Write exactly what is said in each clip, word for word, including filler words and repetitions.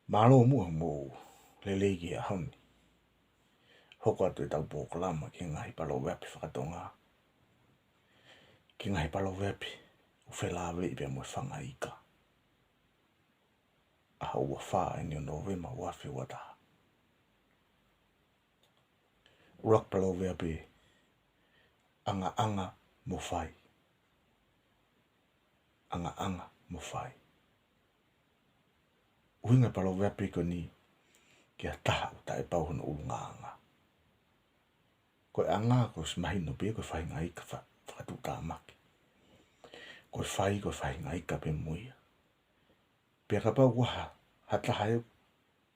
Mālō muʻa mo e lelei ki he ʻaho ni. Hoko atu ʻetau polokalama ki he ngaahi paloveape fakatonga, ki he ngaahi paloveape ʻoku felāveʻi pea mo e fanga ika. ʻAho ua fā ʻeni ʻo Nōvema ua afe ua taha. ʻUluaki paloveape: ʻangaʻanga mo fai. ʻAngaʻanga mo fai. ʻUhinga e paloveape ko eni ki ha taha ʻoku taʻepau hono ʻulungaanga. Ko e ʻanga kuo ʻosi mahino pē ko e faʻahinga ika fa-, fakatuʻutāmaki. Ko e fai ko e faʻahinga ika pē mo ia. Pea kapau ʻoku ʻi ai ha taha ʻoku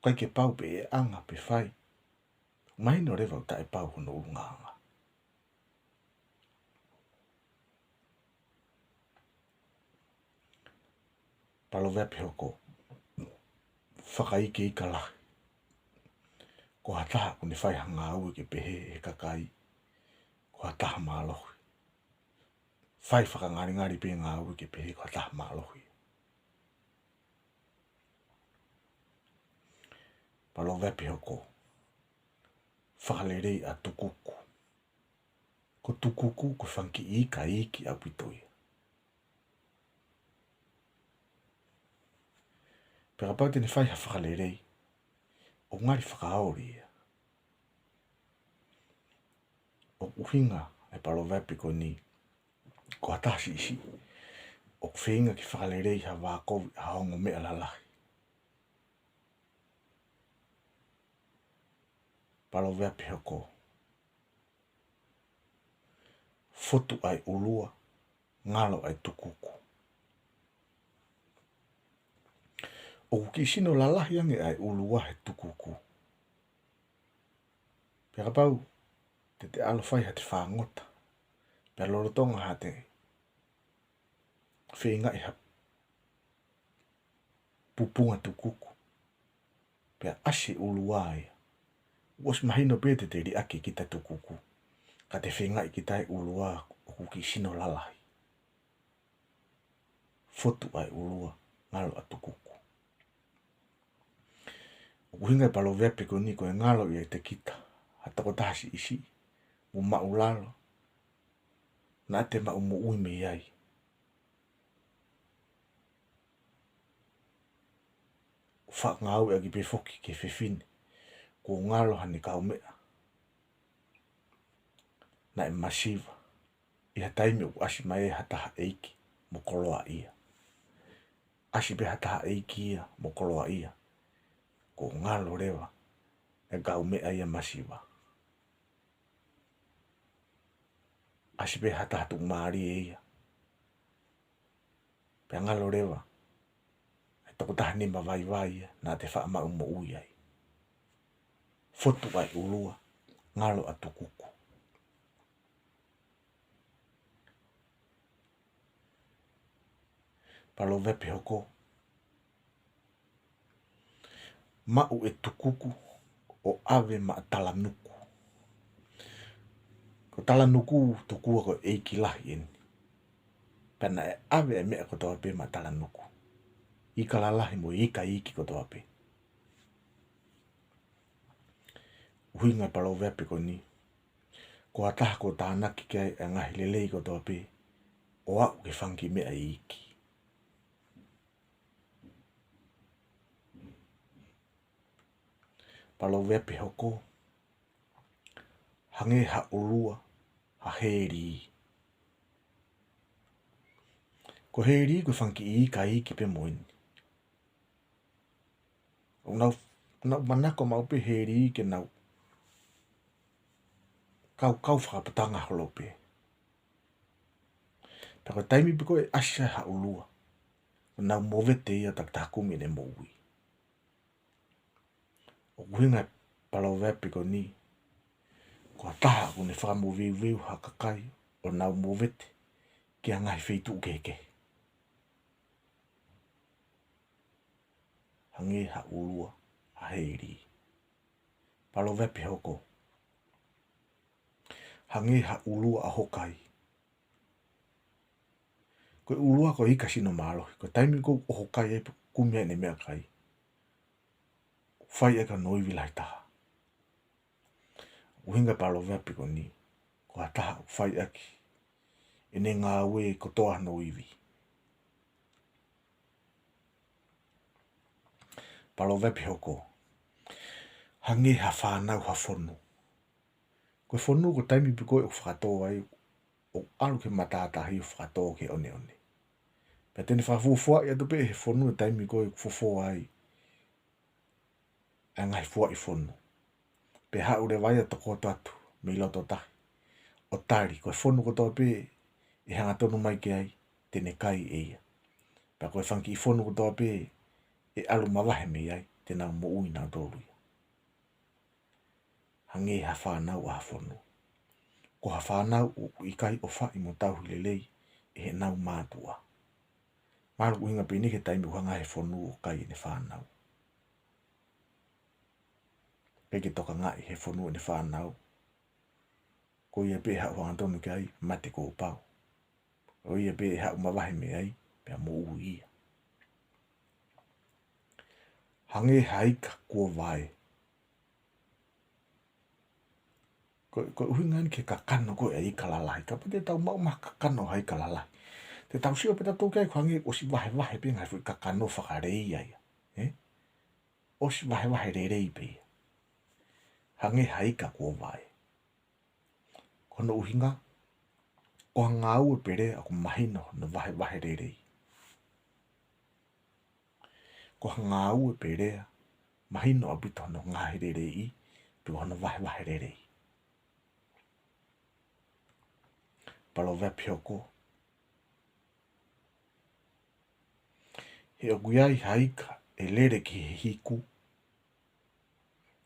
ʻikai ke pau pē ʻe ʻanga pe fai, mahino leva ʻoku taʻepau hono ʻulungaanga. Paloveape hoko: fakaikeika lahi. Ko ha taha ʻoku ne fai ha ngāue ke pehē ʻe he kakai ko ha taha mālohi. Fai fakangalingali pē ngāue ke pehē ko ha taha mālohi. Paloveape hoko: fakalelei ʻa tukuku. Ko tukuku ko e fanga kiʻi ika iiki ʻaupito ia. Pea kapau te ne fai ha fakalelei, ʻoku ngali fakaoli ia. ʻOku ʻuhinga e paloveape ko eni ko ha taha siʻisiʻi ʻoku feinga ke fakalelei ha vā kovi ʻa ha ongo meʻa lalahi. Paloveape hoko: fotu ʻa e ʻulua, ngalo ʻa e tukuku. ʻOku kiʻi sino lalahi ange ʻa e ʻulua he tukuku. Pea kapau te te ʻalu ʻo fai haʻate fāngota, pea lolotonga haʻate feingaʻi ha pupunga tukuku, pea ʻasi e ʻulua ia, kuo ʻosi mahino pē te te liʻaki kita tukuku, ka te feingaʻi kita e ʻulua ʻoku kiʻi sino lalahi. Fotu ʻa e ʻulua, ngalo ʻa tukuku. ʻOku ʻuhinga e paloveape ko eni ko e ngalo ʻiate kita ha tokotaha siʻisiʻi mo māʻulalo naʻa te maʻu moʻui mei ai. Faʻa ngāueʻaki pē foki ki he fefine kuo ngalo haʻane kaumeʻa naʻe masiva ʻi ha taimi ʻoku ʻasi mai ai ha taha ʻeiki mo koloaʻia. ʻAsi pē ha taha ʻeiki ia mo koloaʻia, kuo ngalo leva e kaumeʻa ia masiva. ʻAsi pē ha taha tuʻumālie ia, pea ngalo leva e tokotaha nima vaivai ia naʻa te faʻa maʻu moʻui ai. Fotu ʻa e ʻulua, ngalo ʻa tukuku. Paloveape hoko: maʻu e tukuku ʻo ʻave maʻa talanuku. Ko talanuku tokua ko e ʻeiki lahi ʻeni. Pea naʻe ʻave e meʻa kotoa pē maʻa talanuku. Ika lalahi mo e ika iiki kotoa pē. ʻUhinga e paloveape ko eni ko ha taha kuo tānaki ki ai e ngaahi lelei kotoa pē ʻo aʻu ki he fanga kiʻi meʻa iiki. Paloveape hoko: hangē ha ʻulua ha heli. Ko e heli ko e fanga kiʻi ika iiki pē mo eni. ʻOku nau, nau manako maʻu pē heli ke nau kaukau fakapatanga holo pē. Pea ko e taimi pē ko ē ʻasi ai ha ʻulua, ʻoku nau movete ia takitaha kumi ʻene moʻui. ʻOku ʻuhinga e paloveape ko eni ko ha taha ʻoku ne fakamoveuveu ha kakai ʻo nau movete ki ha ngaahi feituʻu kehekehe. Hangē ha ʻulua ha heli. Paloveape hoko: hangē ha ʻulua ʻa hokai. Ko e ʻulua ko e ika sino mālohi, ko e taimi ko ē ʻoku hokai ai pea kumi ai ʻene meʻakai, fai ʻaki hono ivi lahi taha. ʻUhinga e paloveape ko eni, ko ha taha ʻoku fai ʻaki ʻene ngāue kotoa hono ivi. Paloveape hoko: Hangē ha fānau ha fonu. Ko e fonu ko e taimi pē ko ē ʻoku fakatō ai, ʻoku ʻalu ki he matātahi ʻo fakatō ki he ʻoneʻone. Pea te ne fakafuofuaʻi atu pē ʻe he fonu e taimi ko ē ʻoku fofō ai ʻa e ngaahi fuaʻi fonu. Pea haʻu leva ia ʻo tokoto atu mei loto tahi, ʻo tali, ko e fonu kotoa pē ʻe hangatonu mai ki ai, te ne kai ʻe ia. Pea ko e fanga kiʻi fonu kotoa pē ʻe ʻalu mavahe mei ai, te nau moʻui nautolu ia. Hangē ha fānau ʻa ha fonu. Ko ha fānau ʻoku ʻikai ʻofaʻi mo tauhi lelei ʻe heʻenau mātuʻa. Mahalo ʻoku ʻuhinga pē eni ki he taimi ʻoku hanga he fonu ʻo kai ʻene fānau. ʻIkai ke tokangaʻi he fonu ʻene fānau. Ko ia pē ʻe haʻu hangatonu ki ai, mate kuo pau. Ko ia pē ʻe haʻu mavahe mei ai, pea moʻui ia. Hangē ha ika kuo vae. Ko, ko e ʻuhinga eni ki he kakano ko ē ʻa e ika lalahi. Kapau te tau maʻu mai ha kakano ʻa e ika lalahi, te tau sio pē tautolu ki ai ko e hangē ʻosi vahevahe pē ngaahi foʻi kakano fakalelei ia. Ē? ʻOsi vahevahe lelei pē ia. Hangē ha ika kuo vae. Ko hono ʻuhinga, ko ha ngāue pe lea ʻoku mahino hono vahevahe lelei. Ko ha ngāue pe lea, mahino ʻaupito hono ngaahi leleiʻi, pe ko hono vahevahe lelei. Paloveape hoko: He ʻoku ʻi ai ha ika ʻe lele ki he hiku.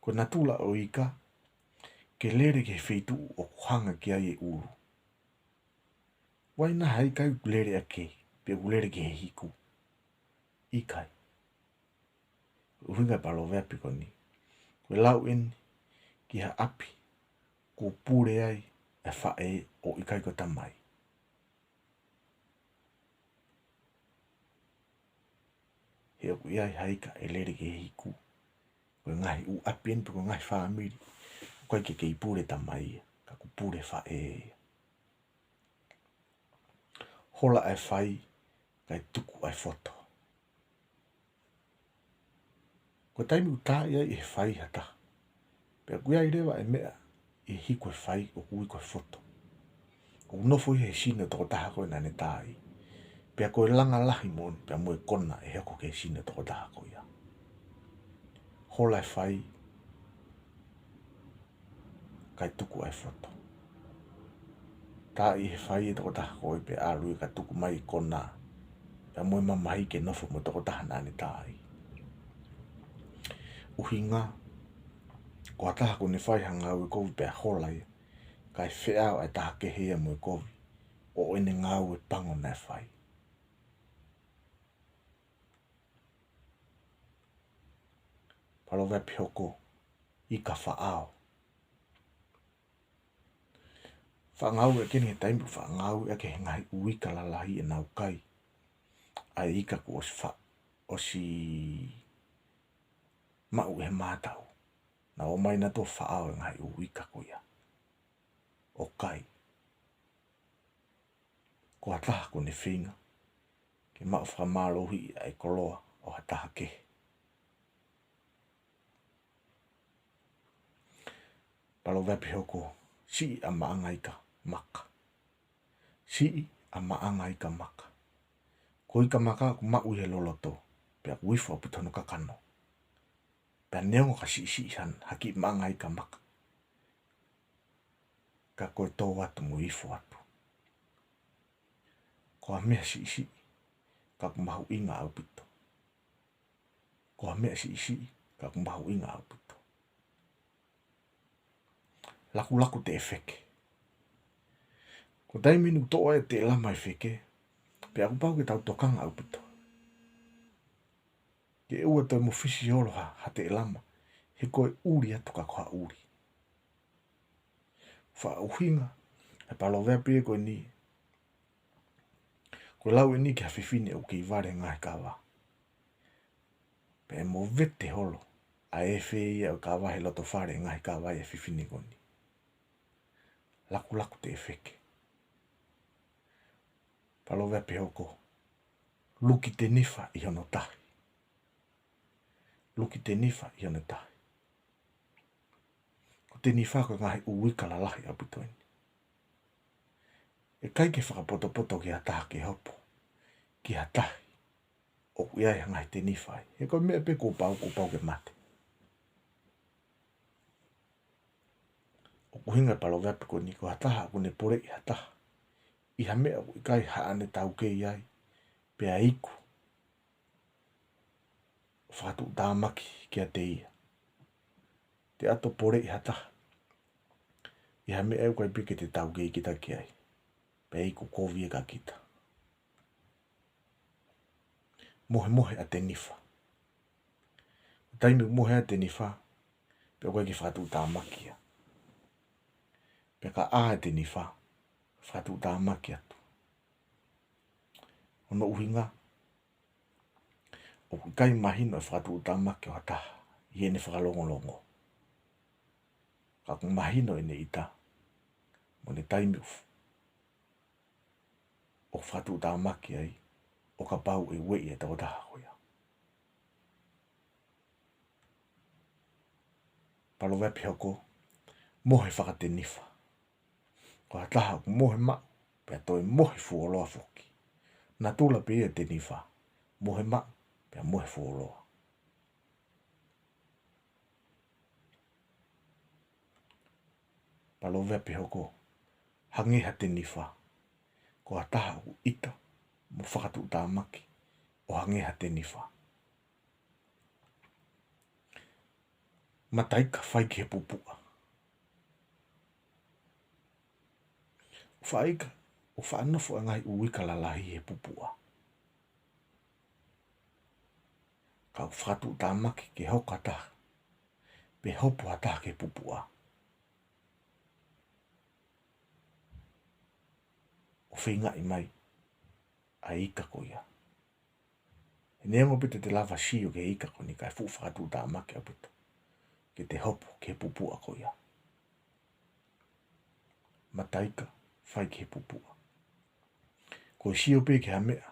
Ko e natula ʻo e ika, ke lele ki he feituʻu ʻoku hanga ki ai e ʻulu. ʻOku ʻi ai nai ha ika ʻoku lele ʻaki, pe ʻoku lele ki he hiku? ʻIkai. ʻUhinga e paloveape ko eni, ko e lau eni ki ha ʻapi kuo pule ai e faʻē ʻo ʻikai ko e tamai. He ʻoku ʻi ai ha ika ʻe lele ki he hiku. Ko e ngaahi ʻū ʻapi eni pe ko e ngaahi fāmili, ʻoku ʻikai ke kei pule tamai ia, ka kuo pule faʻē ia. Hola e fai, kae tuku ʻa e foto. Ko e taimi ʻoku taaʻi ai ʻe he fai ha taha, pea ʻoku ʻi ai leva e meʻa ʻi he hiku e fai ʻoku ui ko e foto, ʻoku nofo ia he sino e tokotaha ko ē naʻa ne taaʻi. Pea ko e langa lahi moʻoni pea mo e kona ʻe hoko ki he sino e tokotaha ko ia. Hola e fai, kae tuku ʻa e foto. Taaʻi ʻe he fai e tokotaha ko ē pea ʻalu ia kae tuku mai e kona, pea mo e mamahi ke nofo mo e tokotaha naʻa ne taaʻi. ʻUhinga, ko ha taha kuo ne fai ha ngāue kovi pea hola ia, kae feʻao ʻa e taha kehe ia mo e kovi ʻo ʻene ngāue pango naʻe fai. Paloveape hoko: Ika faʻao. Faʻa ngāueʻaki eni he taimi ʻoku faʻa ngāueʻaki ʻe he ngaahi ʻū ika lalahi ʻenau kai ʻa e ika kuo ʻosi fa-, ʻosi maʻu ʻe he mātaʻu. Nau ō mai nautolu ʻo faʻao e ngaahi ʻū ika ko ia ʻo kai. Ko ha taha kuo ne feinga ke maʻu fakamālohiʻi ʻa e koloa ʻo ha taha kehe. Paloveape hoko: Siʻi ʻa maʻanga ika maka. Siʻi ʻa maʻanga ika maka. Ko e ika maka ʻoku maʻu ia he loloto, pea ʻoku ifo ʻaupito hono kakano. Pea neongo ka siʻisiʻi hano, ha kiʻi maʻanga ika maka, ka ko e tō atu mo e ifo atu. Ko ha meʻa siʻisiʻi, ka ʻoku mahuʻinga ʻaupito. Ko ha meʻa siʻisiʻi, ka ʻoku mahuʻinga ʻaupito. Lakulaku teʻefeke. Ko e taimi eni ʻoku toʻo ai e teʻelama e feke, pea ʻoku pau ke tau tokanga ʻaupito ke ʻoua toe mofisi holo ha, ha teʻelama, he ko e ʻuli atu ka ko ha ʻuli. Faʻa ʻuhinga e paloveape ko eni, ko e lau eni ki ha fefine ʻoku kei vale he ngaahi kava. Pea ʻe movete holo ʻa e efe ia ʻo e kava he loto fale, ngaahi kava ia ʻa e fefine ko eni. Lakulaku te feke. Paloveape hoko. Luki Tenifa ʻi hono tahi. Luki Tenifa ʻi hono tahi. Ko Tenifa ko e ngaahi ʻuika lalahi ʻaupito eni. ʻE ʻikai ke fakapotopoto ki ha taha ke hopo ki ha tahi ʻoku ʻi ai ha ngaahi Tenifa ai. He ko e meʻa pē kuo pau, kuo pau ke mate. ʻOku ʻuhinga e paloveape ko eni, ko ha taha ʻoku ne poleʻi ha taha ʻi ha meʻa ʻoku ʻikai haʻane taukei ai, pea iku ʻo fakatuʻutāmaki kiate ia. Te ʻato poleʻi ha taha ʻi ha meʻa ʻoku ʻikai pē ke te taukei kita ki ai, pea iku kovi ia kia kita. Mohemohe ʻa Tenifa. Taimi ʻoku mohe ai ʻa Tenifa, pea ʻoku ʻikai ke fakatuʻutāmaki ia. Pea ka ʻā ʻa Tenifa, fakatuʻutāmaki atu. Hono ʻuhinga, ʻoku ʻikai mahino e fakatuʻutāmaki ʻo ha taha ʻi heʻene fakalongolongo. Ka ʻoku mahino ʻene ʻita mo ʻene taimi ʻoku fakatuʻutāmaki ai, ʻo kapau ʻe ueʻi e tokotaha ko ia. Paloveape hoko, mohe fakaTenifa. Ko ha taha ʻoku mohe maʻu, pea toe mohe fuoloa foki. Natula pē ia ʻo Tenifa, mohe maʻu, pea mohe fuoloa. Paloveape hoko, hangē ha Tenifa. Ko ha taha ʻoku ʻita mo fakatuʻutāmaki ʻo hangē ha Tenifa. Mataika fai ki he pupuʻa. ʻOku faʻa ika, ʻoku faʻa nofo ʻa e ngaahi ʻuika lalahi he pupuʻa. Ka ʻoku fakatuʻutāmaki ke hoko ha taha, pe hopo ha taha ki he pupuʻa, ʻo feingaʻi mai ʻa e ika ko ia. He neongo pē te te lava sio ki he ika ko eni, ka ʻe fuʻu fakatuʻutāmaki ʻaupito ke te hopo ki he pupuʻa ko ia. Mataika fai ki he pupuʻa. Ko e sio pē ki ha meʻa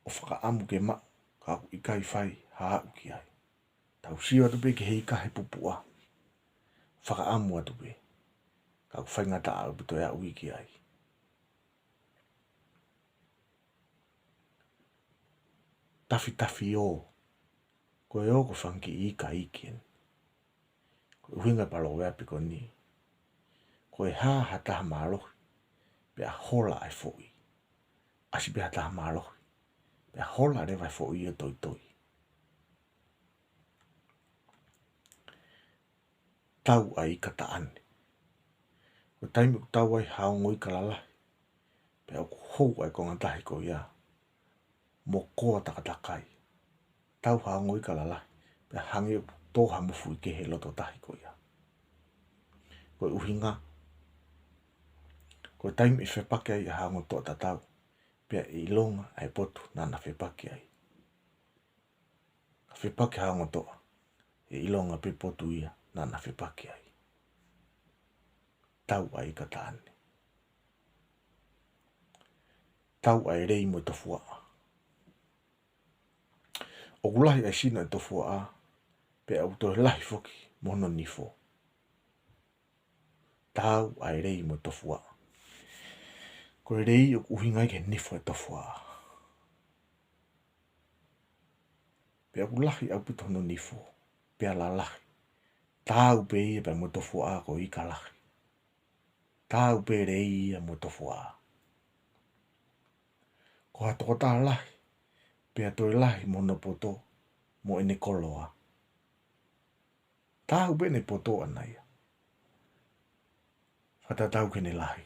ʻo fakaʻamu ke maʻu, ka ʻoku ʻikai fai ha aʻu ki ai. Tau sio atu pē ki he ika he pupuʻa, fakaʻamu atu pē, ka ʻoku faingataʻa ʻaupito e aʻu ki ai. Tafitafi ō. Ko e ō ko e fanga kiʻi ika iiki eni. Ko e ʻuhinga e paloveape ko eni, ko e hā ha taha mālohi, pea hola ʻa e foʻi. ʻAsi pē ha taha mālohi, pea hola leva e foʻi ʻo toitoi. Tau ʻa e ika taʻane. Ko e taimi ʻoku tau ai ha ongo ika lalahi, pea ʻoku hou ʻa e konga tahi ko ia mo koa takatakai. Tau ha ongo ika lalahi, pea hangē ʻoku tō ha mofuike he loto tahi ko ia. Ko e ʻuhinga, ko e taimi ʻe fepaki ai ʻa ha ongo toʻa tatau, pea ʻe ʻilonga ʻa e potu naʻa na fepaki ai. Ka fepaki ha ongo toʻa, ʻe ʻilonga pē potu ia naʻa na fepaki ai. Tau ʻa e ika taʻane. Tau ʻa e lei mo e tofuaʻa. ʻOku lahi ʻa e sino e tofuaʻa, pea ʻoku toe lahi foki mo hono nifo. Tau ʻa e lei mo e tofuaʻa. Ko e lei ʻoku ʻuhinga ia ki he nifo e tofuaʻa. Pea ʻoku lahi ʻaupito hono nifo, pea lalahi. Tau pē ia pea mo e tofuaʻa ko e ika lahi. Tau pē lei ia mo e tofuaʻa. Ko ha tokotaha lahi, pea toe lahi mo hono poto, mo ʻene koloa. Tau pē ʻene poto ʻana ia, fakatatau ki heʻene lahi.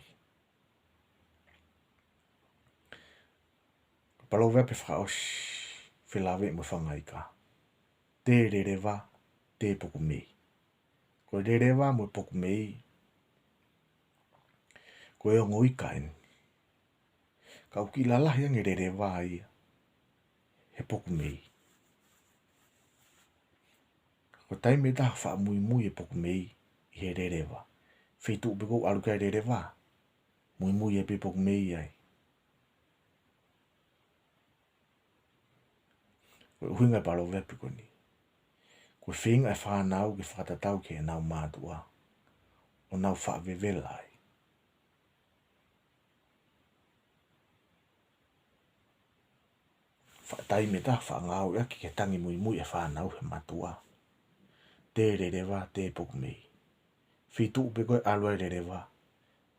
Paloveape fakaʻosi, felāveʻi mo e fanga ika. Tē leleva, tē pokumei. Ko e leleva mo e pokumei, ko e ongo ika eni. Ka ʻoku kiʻi lalahi ange e leleva ia he pokumei. Ko e taimi ʻe taha faʻa muimui e pokumei ʻi he leleva. Feituʻu pē ʻoku ʻalu ki ai e leleva, muimui ai pē pokumei ai. Ko e ʻuhinga e paloveape ko eni, ko e feinga e fānau ke fakatatau ki heʻenau mātuʻa ʻo nau faʻa vevela ai. Faʻa taimi ʻe taha faʻa ngāueʻaki ke tangi muimui e fānau he mātuʻa. Tē leleva, tē pokumei. Feituʻu pē ko ē ʻalu ai e leleva,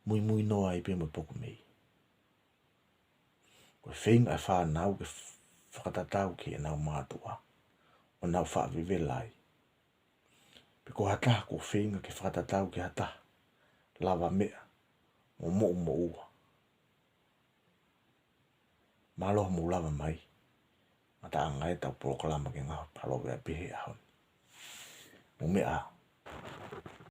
muimui noa ai pē mo e pokumei. Ko e feinga e fānau ke fakatatau ki heʻenau mātuʻa ʻo nau faʻa vevela ai. Pe ko ha taha ʻoku feinga ke fakatatau ki ha taha, lava meʻa, mo moʻumoʻua. Mālō hoʻomou lava mai. Ngataʻanga ʻetau polokalama ke ngāue paloveape he ʻaho ni. Mou meʻa ā.